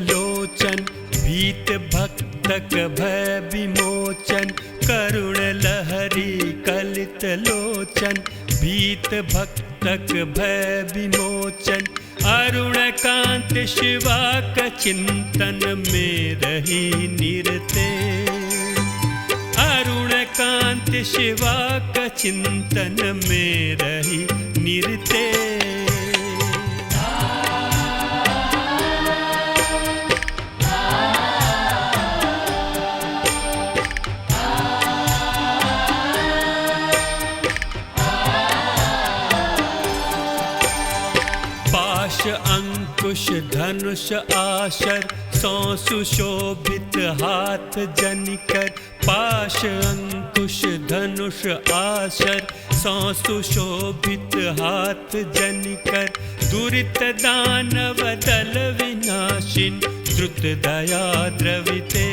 लोचन भीत भक्तक भय विमोचन करुण लहरी कलित लोचन भीत भक्तक भय विमोचन अरुण कांत शिवा का चिंतन में रही निरते। अरुण कांत शिवा का चिंतन में रही निरते। अंकुश धनुष आशर सौ सुशोभित हाथ जनिकर पाश अंकुश धनुष आशर सौ सुशोभित हाथ जनिकर दुरित दानव दल विनाशिन द्रुत दया द्रविते।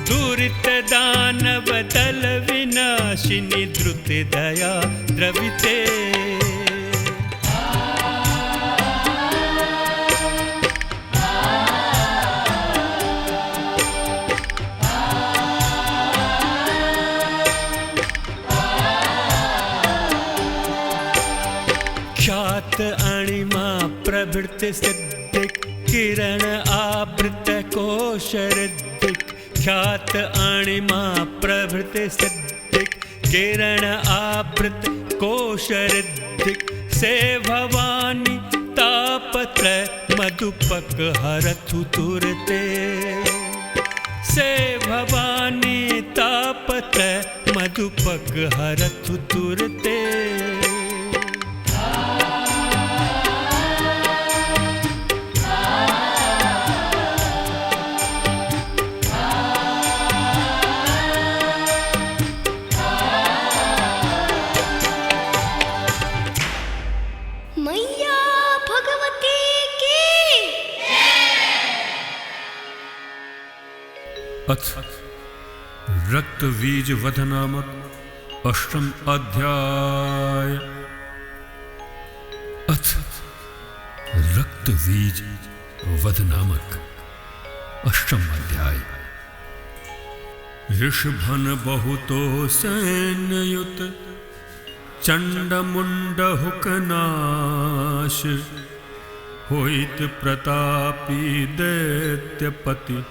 दुरित दानव दल विनाशिनी द्रुत दया द्रविते। ख्यात अणिमा प्रभृत सिद्धिक किरण आवृत कोश ऋद्धिक ख्यात अणिमा प्रभृत सिद्धिक किरण आवृत कोश ऋद्धिक से भवानी तापत्रय मधुपक हरथु तुरते। से भवानी तापत्रय मधुपक हरथु तुरते। मैया भगवती की। अथ रक्तबीज वध नामक अष्टम अध्याय। अथ रक्तबीज वध नामक अष्टम अध्याय। ऋषभन बहुतो सैन्ययुत चंड मुंड हुकनाश होइत प्रतापी दैत्यपति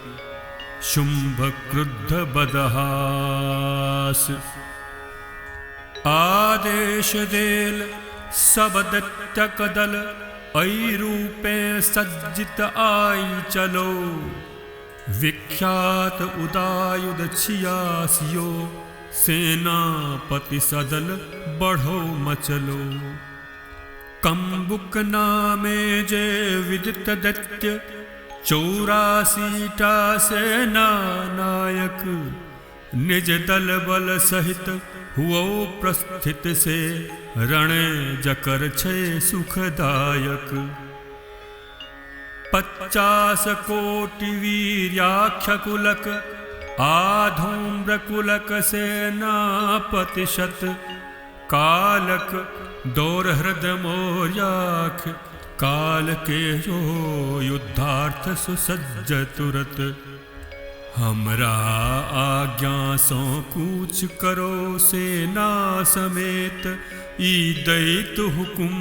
शुंभ क्रुद्ध बदहास। आदेश देल सब दैत्यक दल ऐ रूपे सज्जित आई चलो। विख्यात उदायुध छियासियो सेनापति सदल बढ़ो मचलो। कंबुक नामे जे विदित दैत्य 84 टा सेना नायक। निज दल बल सहित हुओ प्रस्थित से रणे जकर छे सुखदायक। 50 कोटि वीर्याख्य कुलक आधूम्र कुलक सेनापति शत कालक दौर हृद मोर्याख काल के जो युद्धार्थ सुसज्ज तुरत। हमरा आज्ञा सो कूच करो सेना समेत ई दैत हुकुम।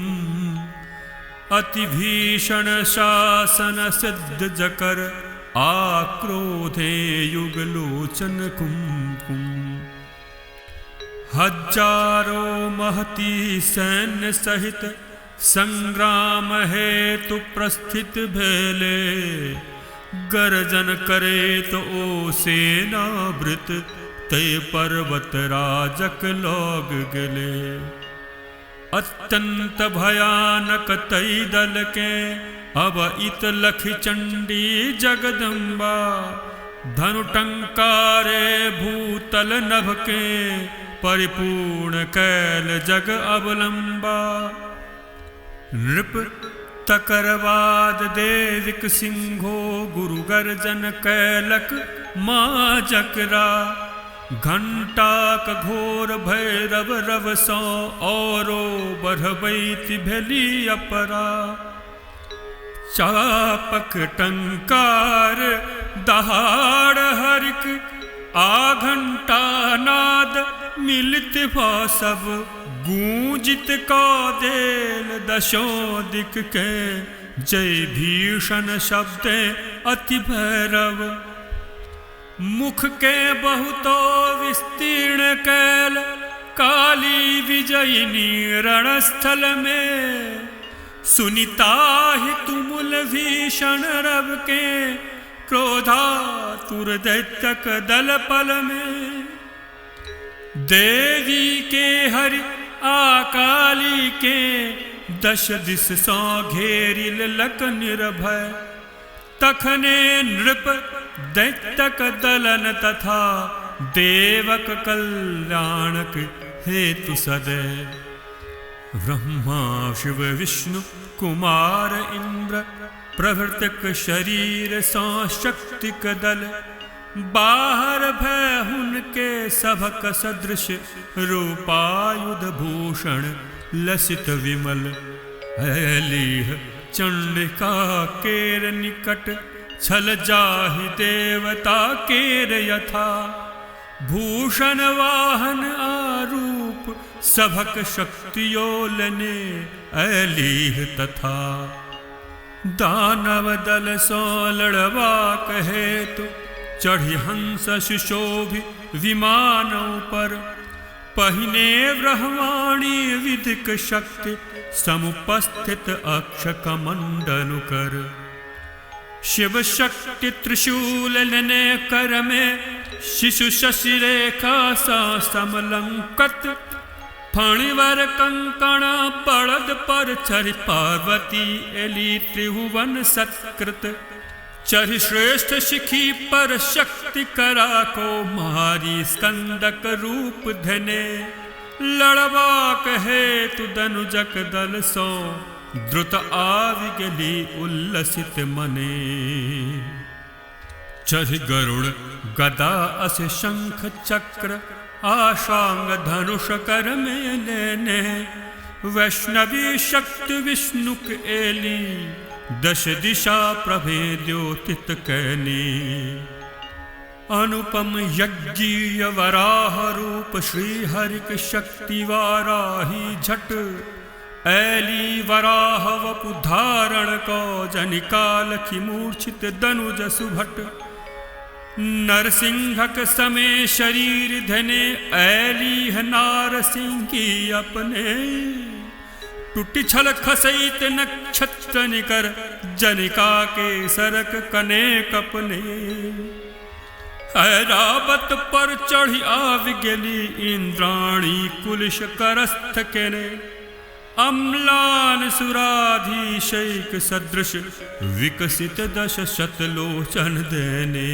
अति भीषण शासन सिद्ध जकर आक्रोधे युगलोचन कुमकुम। हजारों महती सैन्य सहित संग्राम हेतु प्रस्थित भेले। गर्जन करे तो ओ सेनावृत ते पर्वत राजक लोग गेले। अत्यंत भयानक तई दल के अब इत लख चंडी जगदम्बा। धनु टंकारे भूतल नभ के परिपूर्ण कैल जग अवलंबा। नृप तकरवाद देविक सिंहो गुरु गर्जन कैलक माँ जकरा। घंटाक घोर भैरव रव सौ औरो बढ़बैत भेली अपरा। चापक टंकार दहाड़ हरिक आ घंटा नाद मिलित भा सब गूंजित का देल दशो दिक के जय भीषण शब्द अति भैरव। मुख के बहुतो विस्तीर्ण कैल काली विजयिनी रणस्थल में सुनिता ही तुमुल भीषण रव के क्रोधातुर दैत्यक दल पल में। देवी के हरि आकाली के दश दिश सौ घेरिल लक निर्भय तखने नृप दैत्यक दलन तथा देवक कल्याणक हेतु सदय। ब्रह्मा शिव विष्णु कुमार इंद्र प्रभृतक शरीर सौ शक्तिक दल बाहर भय हुनके सभक सदृश रूपायुध भूषण लसित विमल। ऐलीह चंडिका केर निकट छल जाहि देवता केर यथा भूषण वाहन आरूप सभक शक्तियो लने ऐलीह तथा। दानव दल सो लड़वाक हेतु चढ़ी हंस सुशोभि विमान पर पहिने ब्रह्माणी विधिक शक्ति समुपस्थित अक्ष कमंडलु कर। शिव शक्ति त्रिशूल लेने कर में शिशु शशिरेखा सा समलंकत फणिवर कंकण बड़द पर चढ़ि पार्वती एली त्रिभुवन सत्कृत चढ़ि श्रेष्ठ शिखी पर शक्ति करा को मारी स्कंदक रूप धने लड़वाक हेतु दनुजक दल सो द्रुत आवि गेली उल्लसित मने। चढ़ि गरुड़ गदा अस शंख चक्र आशांग धनुष कर में लेने वैष्णवी शक्ति विष्णुक एली दश दिशा प्रभे द्योतित कैनी। अनुपम यज्ञीय वराह रूप श्रीहरिक शक्ति वाराही झट ऐली वराह वपु धारण को जनिका लखि मूर्छित दनुज सुभट। नरसिंहक समे शरीर धने ऐलीह नारसिंही अपने टूटी छल खसैत नक्षत्र निकर जनिका के सरक कने कपने। ऐरावत पर चढ़ी आव गेली इंद्राणी कुलिश करस्थ केने अम्लान सुराधीशैक सदृश विकसित दश शतलोचन देने।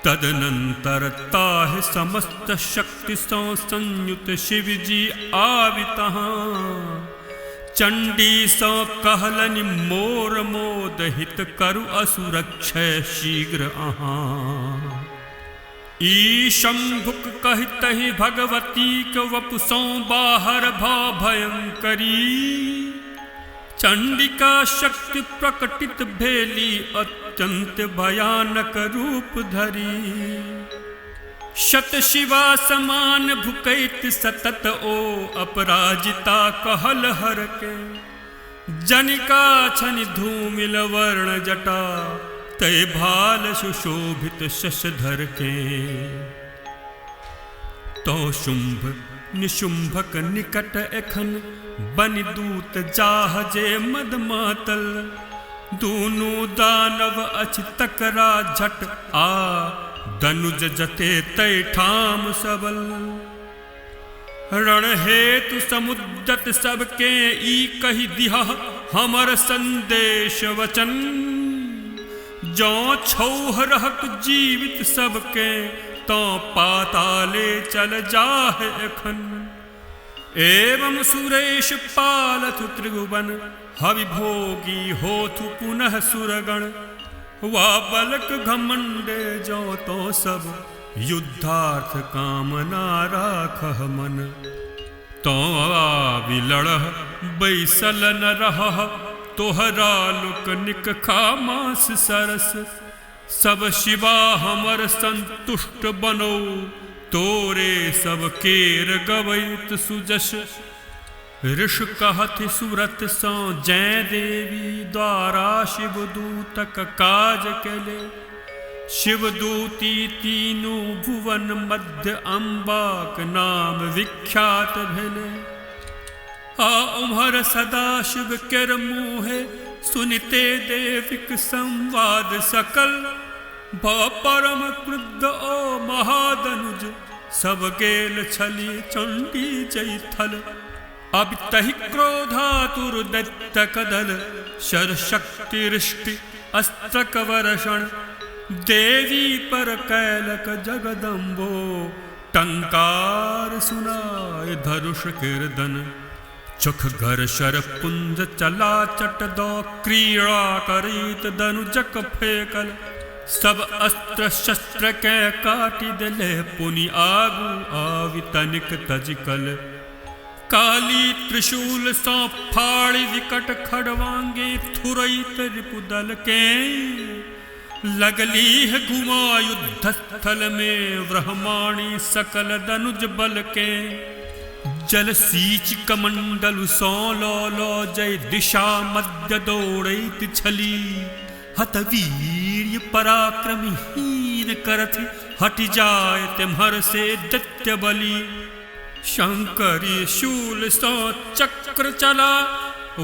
तदनंतर ताहि समस्त शक्ति सौ संयुत शिवजी आवितहाँ चंडी सौ कहलनि मोर मोद हित करु असुरक्षय शीघ्र अहाँ। ई शंभुक कहितहि भगवतीक वपु सौ बाहर भ भयंकरी चंडिका शक्ति प्रकटित भेली अत्यंत भयानक रूप धरी। शत शिवा समान भुकैत सतत ओ अपराजिता कहल हर के जनिका छनि धूमिल वर्ण जटा तय भाल सुशोभित शशधर के। तो शुंभ निशुंभक निकट एखन बनि दूत जाह जे मदमातल दूनु दानव अछि तकरा झट आ दनुज जते तै ठाम सबल। रण हेतु समुद्यत सबके ई कहि दिह हमर संदेश वचन जौ छौह रहक जीवित सबके तो पाताले चल जाह एखन। एवं सुरेश पालथु त्रिभुवन हविभोगी होथु पुनः सुरगण वा बलक घमंडे जो तो सब युद्धार्थ कामना राखह मन। तो आबि लड़ह बैसल न रहह तोहरा लोकनिक खा मांस सरस। सब शिवा हमर संतुष्ट बनो, तोरे सब केर गवैत सुजस। ऋष कहथि सुरत सौ जय देवी द्वारा शिवदूतक काज केले। शिवदूती तीनू भुवन मध्य अम्बाक नाम विख्यात भेले। आ उम्हर सदा शिव केर मुहे सुनिते देविक संवाद सकल। भ परम क्रुद्ध ओ महादनुज सब गेल छली चंडी जैथल। अब तहि क्रोधातुर दैत्य कदल शर शक्ति ऋष्टि अस्त्रक वर्षण। देवी पर कैलक जगदम्बो टंकार सुनाय धनुष किरदन। चख घर शर पुंज चला चट दो क्रीड़ा करीत धनुजक फेकल। सब अस्त्र शस्त्र के काटि दिले पुनि आगू आवि तनिक तजिकल। काली त्रिशूल सौ फाड़ी विकट खड़वांगे थुरैत रिपुदल के। लगली है घुमा युद्ध स्थल में ब्रह्माणी सकल दनुज बल के। जल सींच कमंडल सौ लो लो जय दिशा मध्य दौड़ैत छली। हत वीर्य पराक्रमहीन करथि हट जाय तिम्हर से दैत्य बलि। शंकरी शूल सौ चक्र चला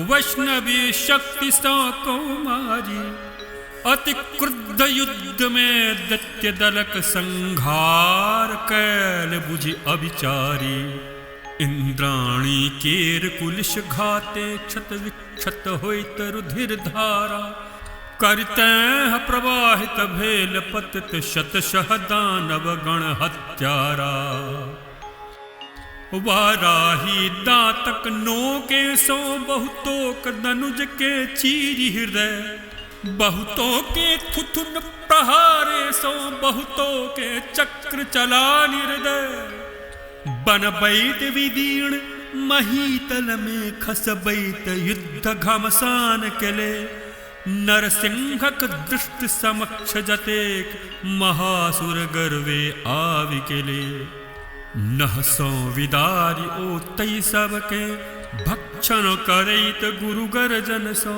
वैष्णवी शक्ति सौ कौमारी। अति क्रुद्ध युद्ध में दैत्य दलक संघार कैल बुझि अविचारी। इंद्राणी केर कुलिश घाते क्षत विक्षत होइत रुधिर धारा। करते प्रवाहित भेल पतित शतशः दानव गण हत्यारा। वाराही दातक नोके सो बहुतोक दनुज के चीरी हृदय। बहुतों के थुथुन प्रहारे सो बहुतों के चक्र चला निर्दय। बनबैत विदीर्ण महीतल में खसबैत युद्ध घमसान केले। नरसिंहक दृष्टि समक्ष जतेक महासुर गर्वे आवि केले। नह सौ विदारी ओ तै सबके भक्षण करैत गुरु गर्जन सो।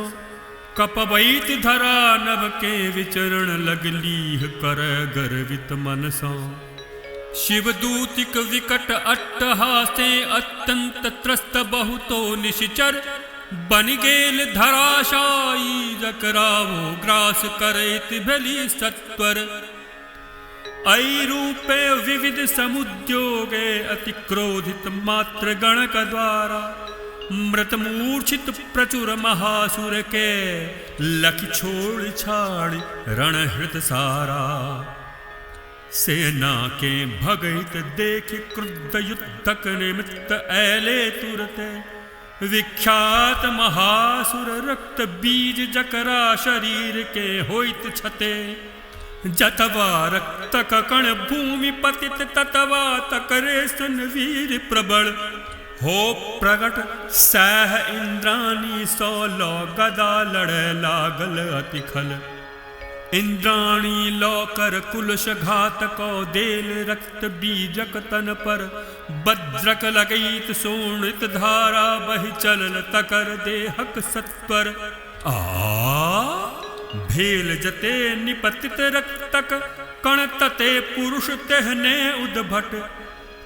कपबैत धरा नभ के विचरण लगलीह कर गर्वित मन सो। शिवदूतिक विकट अट्टहासे अत्यंत त्रस्त बहुतो निशिचर। बन गेल धराशायी जकरावो ग्रास करैत भेली सत्वर। ऐ रूपे विविध समुद्योगे अति क्रोधित मात्र गणक द्वारा। मृत मूर्छित प्रचुर महासुर के लख छोड़ छाड़ रणहृत सारा। सेना के भगैत देख क्रुद्ध युद्धक निमित्त ऐले तुरते। विख्यात महासुर रक्त बीज जकरा शरीर के होइत छते। जतवा रक्तक कण भूमि पतित ततवा तकरे सन वीर प्रबल। हो प्रगट सह इंद्राणी सौ लो गदा लड़े लागल अतिखल। इंद्राणी लो कर कुलश घात को देल रक्त बीजक तन पर। बज्रक लगैत सोणित धारा बहि चलल तकर देहक सत्वर। आ भेल जते निपतित रक्तक कण तते पुरुष तेहने उद्भट।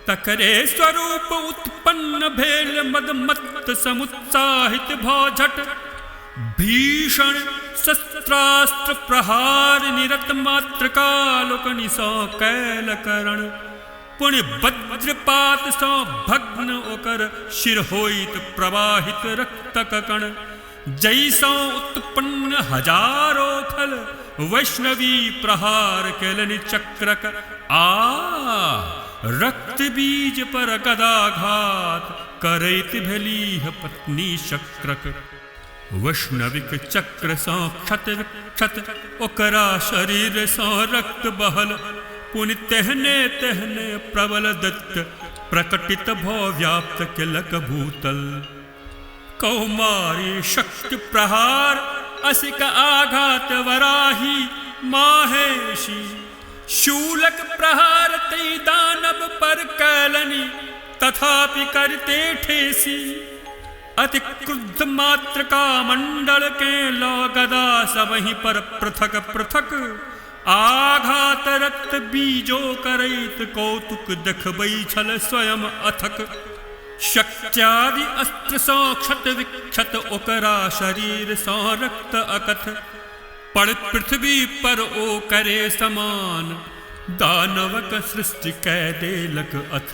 तकरे स्वरूप उत्पन्न भेल मदमत्त समुत्साहित भौझट। भीषण शस्त्रास्त्र प्रहार निरत मातृका लोकनि सौ कैल करण। पुण्य वज्रपात सौ भग्न ओकर शिर होइत प्रवाहित रक्तक कण। जैसौ उत्पन्न हजारों खल वैष्णवी प्रहार केलनि चक्रक। आ रक्त बीज पर गदाघात करैत भेलीह पत्नी शक्रक। वैष्णविक चक्र सौ क्षत विक्षत ओकरा शरीर सौ रक्त बहल। पुनि तेहने तेहने प्रबल दत्त प्रकटित भो व्याप्त किलक भूतल। कौमारी शक्ति प्रहार असिक आघात वराही माहेशी। शूलक प्रहार तै दानव पर कैलनि तथापि करते ठेसी। अति क्रुद्ध मात्र का मंडल के लो गदा सबहि पर पृथक पृथक आघात रक्त बीजो करैत कौतुक देखबै छल स्वयं अथक। शक्त्यादि अस्त्र सँ क्षत विक्षत ओकरा शरीर सँ रक्त अकथ पड़ पृथ्वी पर ओ करे समान दानवक सृष्टि कै देलक अथ।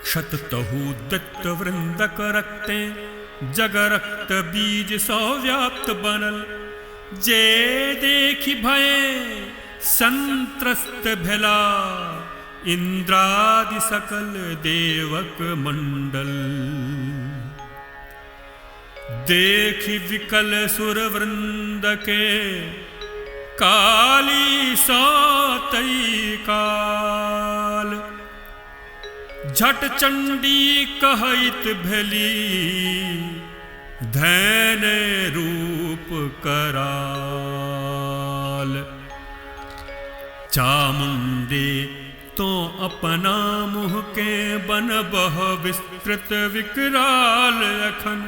क्षत तहु दत्त वृंदक रक्ते जग रक्त बीज सँ व्याप्त बनल। जे देखि भये संत्रस्त भेला इंद्रादि सकल देवक मंडल। देखि विकल सुर वृंद के काली सतई काल। झट चंडी कहैत भेली धैन रूप कराल। चामुंडे तो अपना मुँह के बनबह विस्तृत विकराल अखन।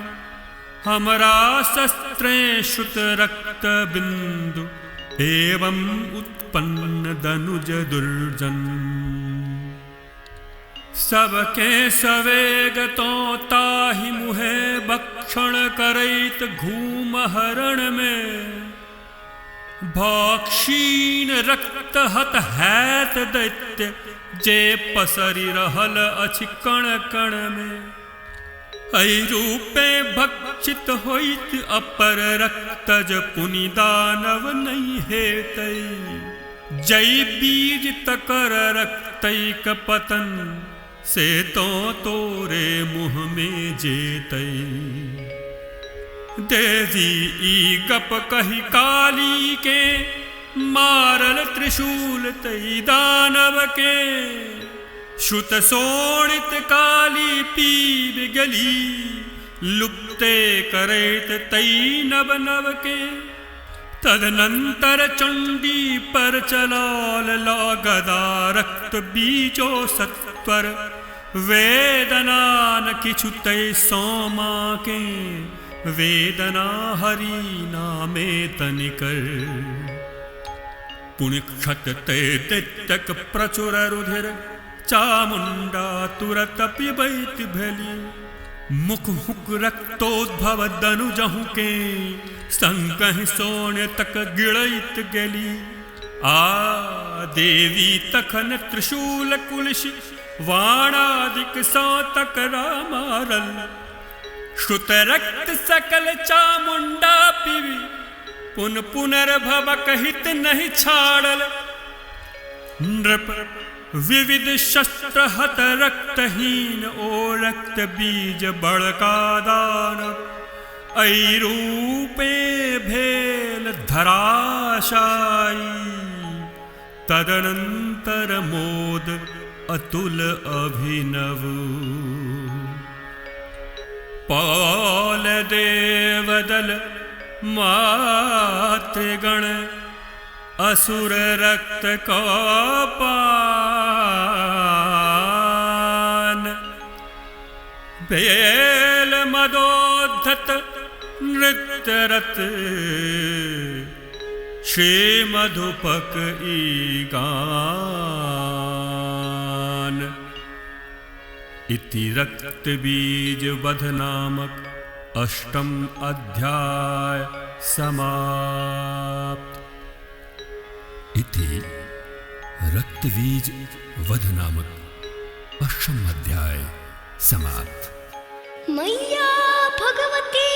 हमरा शस्त्रे श्रुत रक्त बिंदु एवं उत्पन्न दनुज दुर्जन। सबके सवेग तो ताहि मुहे भक्षण करैत घूम हरण में। भक्षीण रक्त हत हैत दैत्य जे पसरि रहल अछि कण कण में। एहि रूपे भक्षित होइत अपर रक्तज पुनि दानव नहीं हेतै। जै बीज तकर रक्तैक पतन से तो तोरे मुँह में जेतै। देवी ई गप कही काली के मारल त्रिशूल तै दानव के। श्रुत शोणित काली पीब गली लुप्ते करैत तै नव नव के। तदनंतर चंडी पर चलाल गदा रक्त बीजो सत्वर। वेदना न किछु तै सोमा के वेदना हरि नामे तनिकर। पुण्यक्षत ते दैत्यक प्रचुर रुधिर चामुंडा तुरत पिबैत भेली। मुख हुक रक्तोद्भव दनुजहु के संगहि सोने तक गिड़ैत गेली। आ देवी तखन त्रिशूल कुलिश वाणादिक सौ तकरा मारल। श्रुत रक्त सकल चामुंडा पीबी पुन पुनर्भवक हित नहीं छाड़ल। नृप विविध शस्त्र हत रक्तहीन ओ रक्त बीज बड़का दानव। ऐ रूपे भेल धराशायी तदनंतर मोद अतुल अभिनव। पौल देवदल मातृगण असुर रक्त को पान। बेल मदोद्धत नृत्यरत श्री मधुपक ई गान। इति रक्त बीज वध नामक अष्टम अध्याय समाप्त। इति रक्तबीज वध नामक अष्टम अध्याय समाप्त। मैया भगवती।